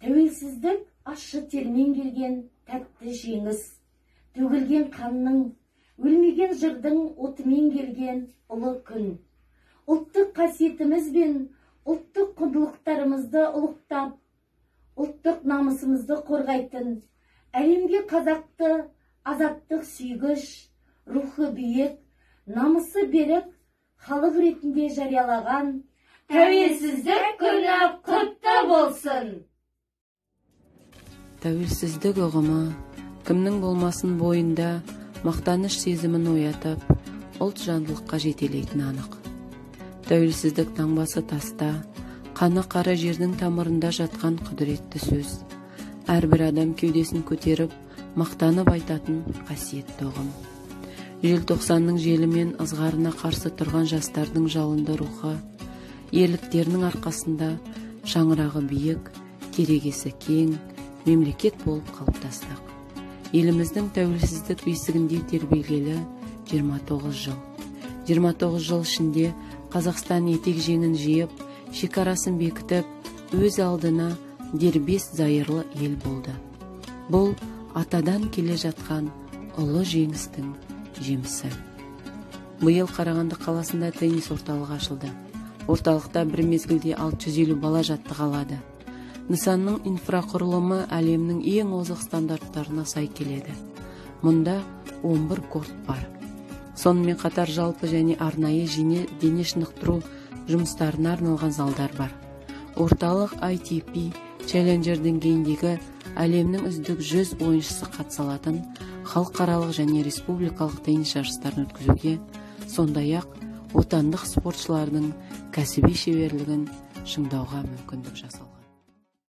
Тәуелсіздік ащы термен келген тәтті жеңіс, төгілген қанның, өлмеген жырдың отымен келген ұлы күн. Ұлттық қасиетіміз бен ұлттық құндылықтарымызды ұлықтап, ұлттық намысымызды қорғайтын, әлемге қазақты азаттық сүйгіш, рухы биік, намысы берік халық ретінде жариялаған Тәуелсіздік күні құтты болсын! Тәуелсіздік ұғымы кімнің болмасын бойында мақтаныш сезімін оятып, ұлт жандылыққа жетелейтіні анық. Тәуелсіздік таңбасы таста, қаны қара жердің тамырында жатқан құдіретті сөз. Әрбір адам кеудесін көтеріп, мақтанып айтатын қасиетті ұғым. Желтоқсанның желі мен ызғарына қарсы тұрған жастардың жалынды рухы, ерліктерінің арқасында шаңырағы биік, керегесі кең мемлекет болып қалыптастық. Еліміздің тәуелсіздік бесігінде тербелгелі 29 жыл. 29 жыл ішінде Қазақстан етек жеңін жиып, шекарасын бекітіп, өз алдына дербес зайырлы ел болды. Бұл атадан келе жатқан ұлы жеңістің жемісі. Биыл Қарағанды қаласында теннис орталығы ашылды. Орталықта бір мезгілде 650 бала жаттыға алады. Нысанның инфрақұрылымы әлемнің ең озық стандарттарына сай келеді. Мұнда 11 корт бар. Сонымен қатар жалпы және арнайы дене шынықтыру жұмыстарына арналған залдар бар. Орталық ITP Challenger деңгейіндегі әлемнің үздік 100 ойыншысы қатыса алатын халықаралық және республикалық теннис жарыстарын өткізуге, сондай-ақ отандық спортшылардың кәсіби шеберлігін шыңдауға мүмкіндік жасалған.